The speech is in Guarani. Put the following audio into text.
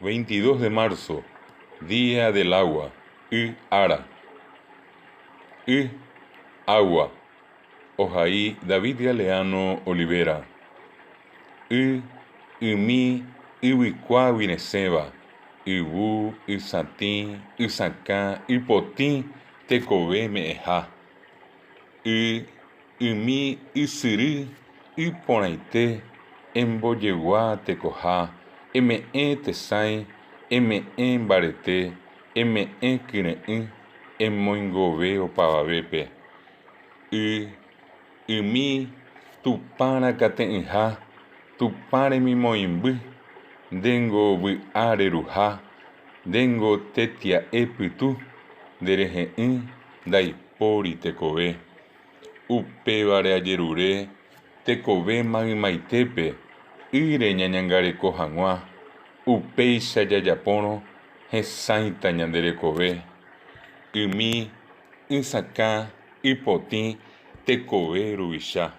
22 de marzo, Día del Agua, Y ára. Y, agua. Ohai David Galeano Olivera. Y, ymi, yvykuágui resẽva, yvu, ysatĩ, ysakã, ypotĩ, tekove me'ẽha. Y, ymi, ysyry, y porãite, embojegua tekoha, eme'ẽ tesãi, eme'ẽ mbarete, eme'ẽ kyre'ỹ, emoingove opavavépe. Y, ymi, Tupã rakate'ỹha, Tupã remimoĩmby, ndéngo vy'a reruha, ndéngo tetia'e pytu, nderehe'ỹ ndaipóri tekove. Upévare ajerure tekove maymaitépe ýre ñañangareko hag̃ua, upéicha jajapórõ hesãita ñande rekove. Ymi, ysakã, ypotĩ, tekove ruvicha.